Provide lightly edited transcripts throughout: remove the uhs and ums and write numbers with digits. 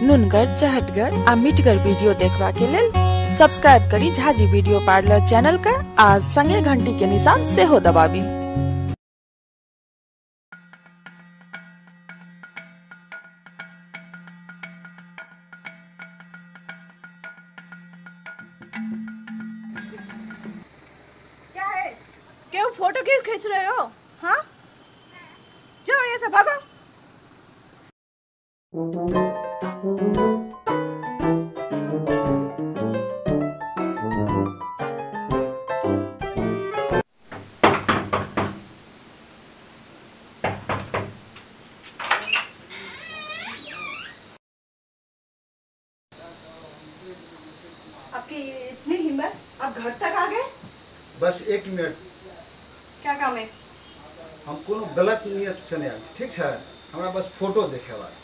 नुनगर, चहटगर आ मिठगर वीडियो देखबा के लेल सब्सक्राइब करी झाजी वीडियो पार्लर चैनल का आ संगे घंटी के निशान सेहो दबाबी। क्या है? क्यों फोटो क्यों खींच रहे हो? हाँ, जाओ यहाँ से भागो। आपकी इतनी हिम्मत, आप घर तक आ गए? बस एक मिनट। क्या काम है? हम कोनो गलत नियत से नहीं आयल छी, ठीक है? हमरा बस फोटो देखेबाक छै।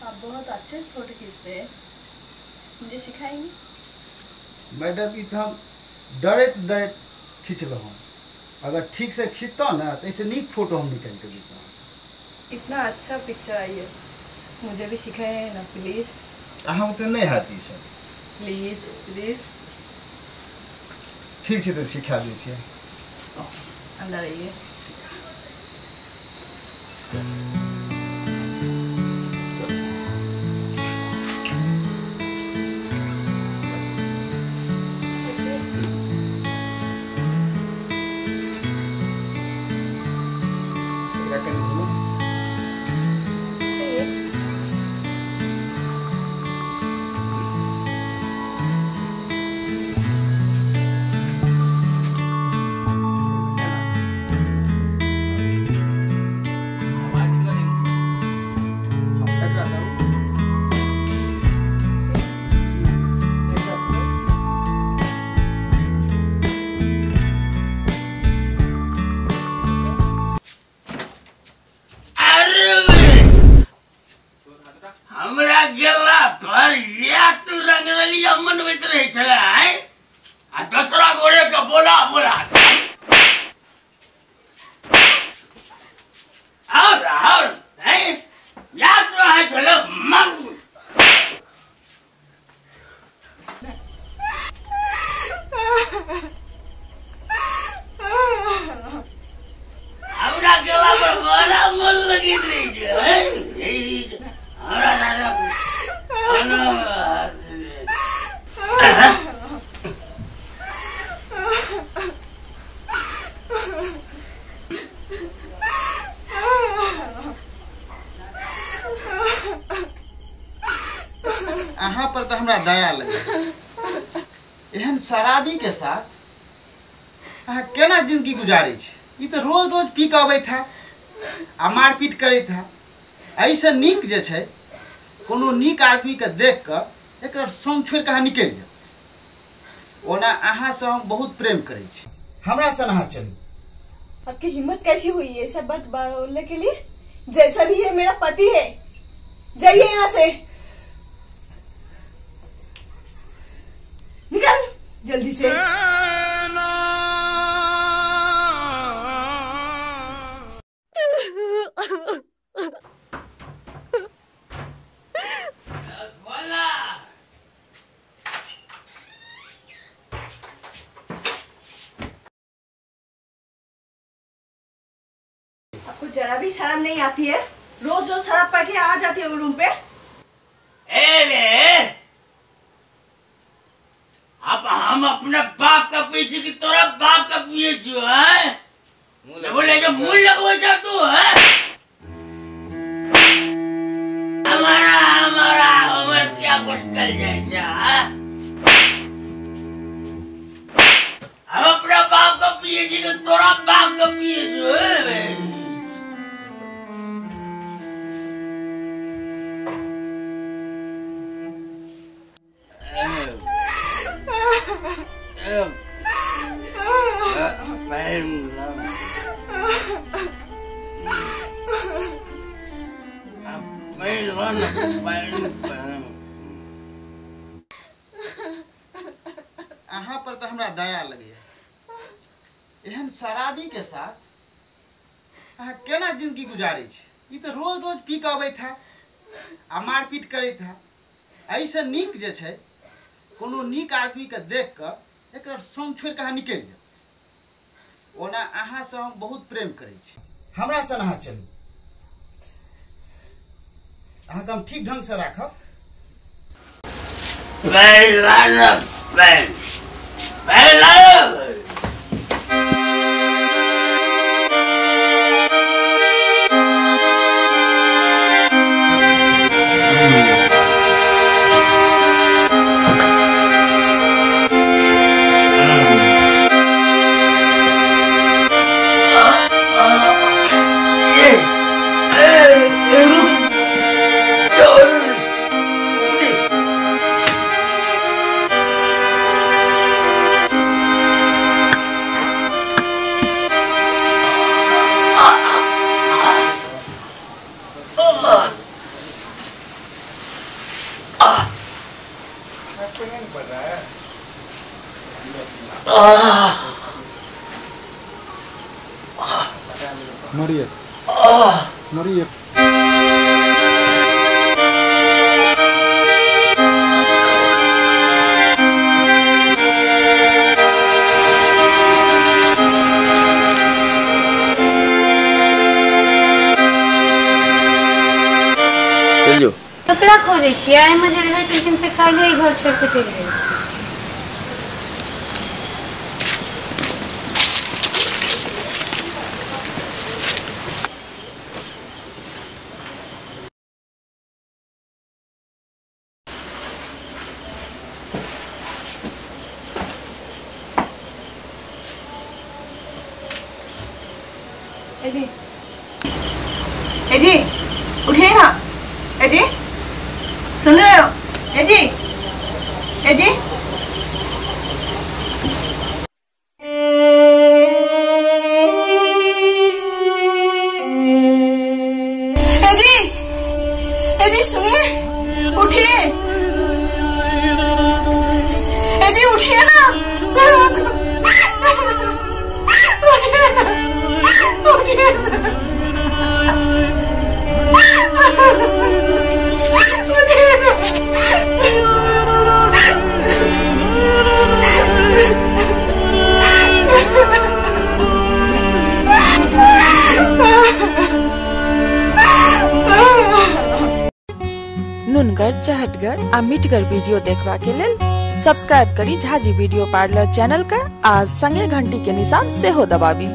आप बहुत अच्छे फोटो खींचते हैं, मुझे सिखाएंगे? मैडम, ई तो हम डरैत डरैत खींचलहुँ। अगर ठीक से खींचता ना तो ऐसे नीक फोटो हम निकाल के देता। इतना अच्छा पिक्चर आई है, मुझे भी सिखाए ना प्लीज। अहाँ तो नहीं हाथ ई सब। Please please. ठीक है तो सिखा दै छियै। अंदर आइए। हमरा गेला पर या तू रंगरलिया मनबैत रहै छलै आ दोसरा गोरे के बोला बोला और नहीं या तू है छलै मन। हमरा गेला पर बड़ा मन लगैत रहै छै। अहाँ पर तो हमरा दया लगे। एहन शराबी के साथ अहाँ केना जिंदगी गुजारै छी? ई तो रोज रोज पी के अबैत है आ मारपीट करैत है। एहिसँ नीक जे छै कोनो नीक आदमीके देख कऽ एकर संग छोड़ि कऽ अहाँ निकलि जाउ। ओना अहाँसँ हम बहुत प्रेम करै छी, हमरा सन अहाँ चलू। आपकी हिम्मत कैसी हुई है सब बात बोलने के लिए? जैसा भी है मेरा पति है, जाइए यहाँ से, निकल जल्दी से। आपको जरा भी शर्म नहीं आती है? रोज रोज शराब पी के आ जाती है रूम पे। ए रे, अब हम अपने बाप का पीछे की तोरा बाप का पिए छो हैं? बोले जो मुंह लगवे छ तू हैं? हमारा हमारा उम्र क्या कुछ कर जाए छ? हम अपना बाप का पिए छी कि तोरा बाप का पिए छो? पहलवान पहलवान। अहाँ पर तो हमरा दया लगैया। एहन शराबी के साथ अहाँ केना जिंदगी गुजारै छी? ई तऽ रोज रोज पी कऽ अबैत है आ मारपीट करैत है। एहिसँ नीक जे छै कोनो नीक आदमीके देख कऽ एकर संग छोड़ि कऽ अहाँ निकलि जाउ। ओना अहाँसँ हम बहुत प्रेम करै छी, हमरा सन अहाँ चलू, अहाँके हम ठीक ढंगसँ राखब। पहलवान पहलवान। मरिए मरिए। ककरा खोजै छियै? एहिमे जे रहै छलखिन से काल्हि घर छोड़ि कऽ चलि गेल। ए जी, ए जी, उठिए ना। ए जी, सुन रहे हो? ए जी, ए जी। ए जी, ए जी सुनिए, उठिए। ए जी उठिए ना, उठिए ना, उठिए ना। नुनगर, चहटगर आ मिठगर वीडियो देखबा के लेल सब्सक्राइब करी झाजी वीडियो पार्लर चैनल के आ संगे घंटी के निशान सेहो दबाबी।